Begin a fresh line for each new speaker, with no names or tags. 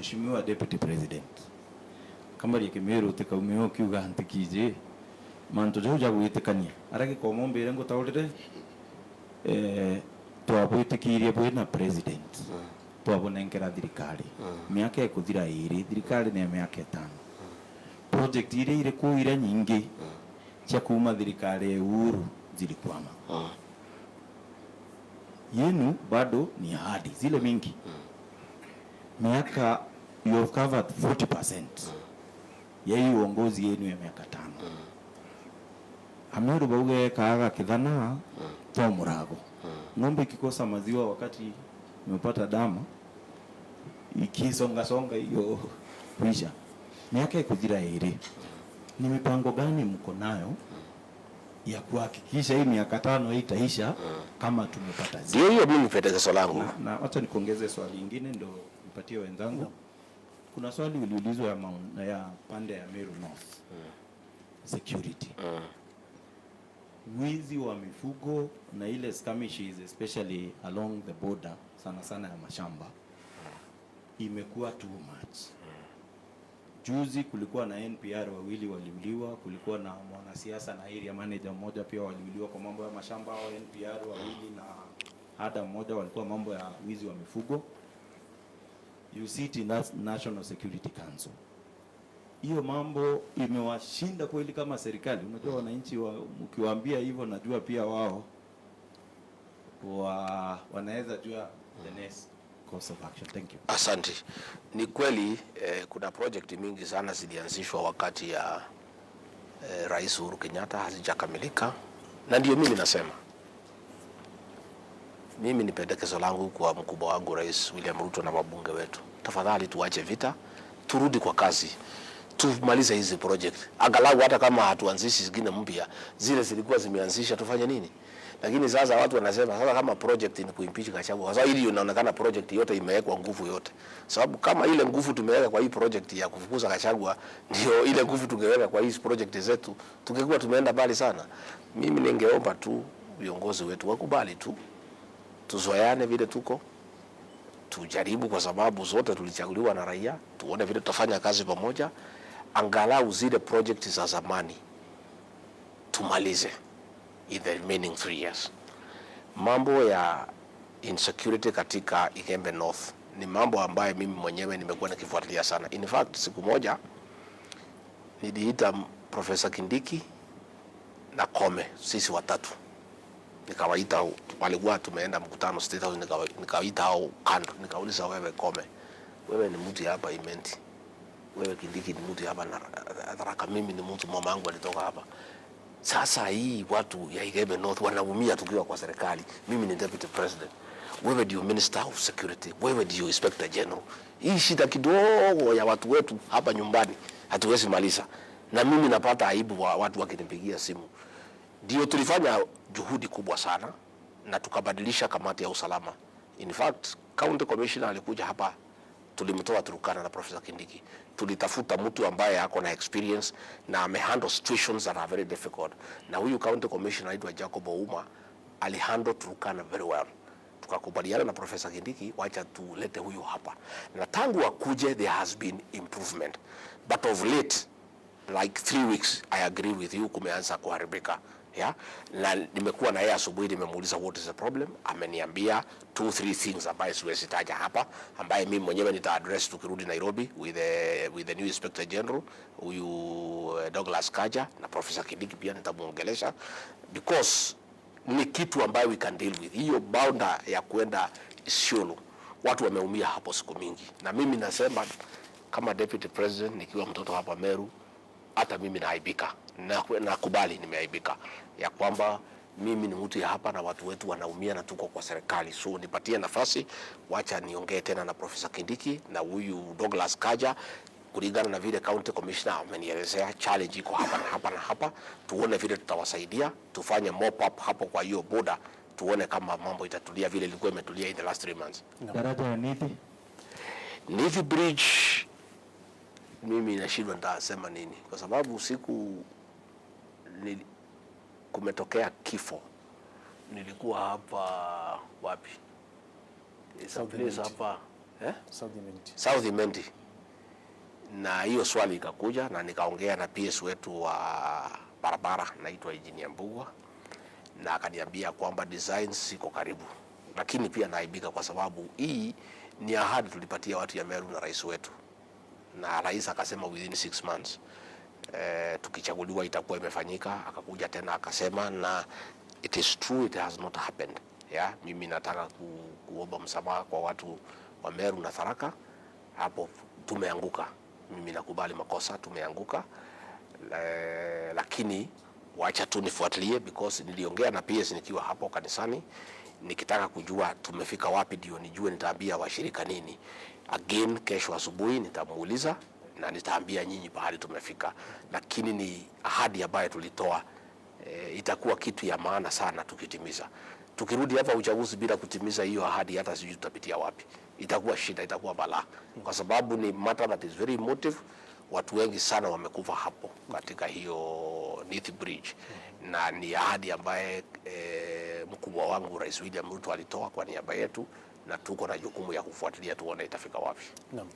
Mheshimiwa Deputy President, kambari Kimiru tikaumio kiuga ntikije mantu jau ja gwitikania aragikoma mbire ngutaurire twabwitikirie bwina president, twabunengera thirikari miaka ikuthira iri, thirikari ni miaka 5. Project iria iri kuu iria nyingi cia kuma thirikari ya Uhuru zilikwama, yenu bado ni ahadi zile mingi. Miaka you have covered 40% ya hii uongozi yenu ya miaka 5. Ameru bauge kaaga kithana to murago. Ng'ombe ikikosa maziwa wakati imepata dama, ikisonga songa hiyo kuisha. Miaka ikuthira iri, ni mipango gani mko nayo ya kuhakikisha hii miaka 5 itaisha kama tumepata
zile? Ndio hiyo mimi pendekezo langu.
Na wacha nikuongeze swali lingine ndo nipatie wenzangu. Kuna swali uliulizwa ya pande ya Meru North. Security. Wizi wa mifugo na ile skirmishes especially along the border, sana sana ya mashamba, imekuwa too much. Juzi kulikuwa na NPR wawili waliuliwa, kulikuwa na mwanasiasa na area manager mmoja pia waliuliwa kwa mambo ya mashamba. Hao NPR wawili na hada mmoja walikuwa mambo ya wizi wa mifugo. You sit in that National Security Council. Hiyo mambo imewashinda kweli kama serikali? Unajua wananchi mkiwaambia hivyo, najua pia wao wanaweza jua the next course of action. Thank you.
Asante. Ni kweli kuna project mingi sana zilianzishwa wakati ya Rais Uhuru Kenyatta hazijakamilika, na ndio mimi nasema, mimi ni pendekezo langu kwa mkubwa wangu Rais William Ruto na wabunge wetu, tafadhali tuache vita, turudi kwa kazi, tumalize hizi project, angalau hata kama hatuanzishi zingine mpya, zile zilikuwa zimeanzisha tufanye nini? Lakini sasa watu wanasema sasa kama project ni kuimpeach Gachagua, kwa sababu hili inaonekana project yote imewekwa nguvu yote. Sababu kama ile nguvu tumeweka kwa hii project ya kufukuza Gachagua ndio ile nguvu tungeweka kwa hizi project zetu, tungekuwa tumeenda mbali sana. Mimi ningeomba tu viongozi wetu wakubali tu, tuzoeane vile tuko, tujaribu, kwa sababu zote tulichaguliwa na raia, tuone vile tutafanya kazi pamoja, angalau zile project za zamani tumalize in the remaining 3 years. Mambo ya insecurity katika Igembe North ni mambo ambayo mimi mwenyewe nimekuwa nikifuatilia sana. In fact, siku moja niliita Professor Kindiki na Kome, sisi watatu. Nikawaita, walikuwa tumeenda mkutano State House, nikawaita hao kando, nikauliza wewe Kome, wewe ni mtu hapa Imenti, wewe Kindiki ni mtu hapa na Tharaka, mimi ni mtu mama yangu alitoka hapa. Sasa hii watu ya Igembe North wanaumia tukiwa kwa serikali. Mimi ni deputy president, wewe ndio minister of security, wewe ndio inspector general. Hii shida kidogo ya watu wetu hapa nyumbani hatuwezi maliza, na mimi napata aibu wa watu wakinipigia simu. Ndio tulifanya juhudi kubwa sana na tukabadilisha kamati ya usalama. In fact, county commissioner alikuja hapa, tulimtoa Turkana na Professor Kindiki. Tulitafuta mtu ambaye ako na experience na amehandle situations that are very difficult. Na huyu county commissioner anaitwa Jacob Ouma alihandle Turkana very well. Tukakubaliana na Professor Kindiki, wacha tulete huyu hapa. Na tangu akuje there has been improvement. But of late, like 3 weeks, I agree with you, kumeanza kuharibika. Yeah? Na nimekuwa na yeye asubuhi, nimemuuliza what is the problem, ameniambia 2-3 things ambaye siwezi taja hapa, ambaye mimi mwenyewe nita address tukirudi Nairobi with the new Inspector General huyu Douglas Kanja na Professor Kindiki pia nitamuongelesha, because ni kitu ambayo we can deal with. Hiyo boundary ya kwenda Isiolo watu wameumia hapo siku mingi, na mimi nasema kama deputy president nikiwa mtoto hapa Meru, hata mimi naaibika, nakubali nimeaibika ya kwamba mimi ni mtu ya hapa na watu wetu wanaumia na tuko kwa serikali. So nipatie nafasi, wacha niongee tena na Professor Kindiki na huyu Douglas Kanja kulingana na vile county commissioner amenielezea challenge iko hapa na hapa na hapa, tuone vile tutawasaidia, tufanye mop up hapo kwa hiyo border, tuone kama mambo itatulia vile ilikuwa imetulia in the last 3 months.
Daraja ya Nithi?
Nithi Bridge mimi nashindwa nitasema nini kwa sababu siku kumetokea kifo, nilikuwa hapa wapi? It's a place hapa Eh?
South Imenti.
South Imenti. Na hiyo swali ikakuja na nikaongea na PS wetu wa barabara, naitwa Engineer Mbugua, na akaniambia kwamba designs ziko karibu, lakini pia naaibika kwa sababu hii ni ahadi tulipatia watu ya Meru na rais wetu, na rais akasema within 6 months tukichaguliwa itakuwa imefanyika. Akakuja tena akasema, na it is true, it has not happened. Yeah, mimi nataka kuomba msamaha kwa watu wa Meru na Tharaka, hapo tumeanguka. Mimi nakubali makosa, tumeanguka. Lakini wacha tu nifuatilie because niliongea na PS nikiwa hapo kanisani nikitaka kujua tumefika wapi, ndio nijue nitaambia washirika nini. Again kesho asubuhi nitamuuliza na nitaambia nyinyi pahali tumefika, lakini ni ahadi ambayo tulitoa. Itakuwa kitu ya maana sana tukitimiza. Tukirudi hapa uchaguzi bila kutimiza hiyo ahadi, hata sijui tutapitia wapi. Itakuwa shida, itakuwa balaa, kwa sababu ni matter that is very emotive. Watu wengi sana wamekufa hapo katika hiyo Nithi Bridge, na ni ahadi ambaye mkubwa wangu Rais William Ruto alitoa kwa niaba yetu, na tuko na jukumu ya kufuatilia tuone itafika wapi.
Naam.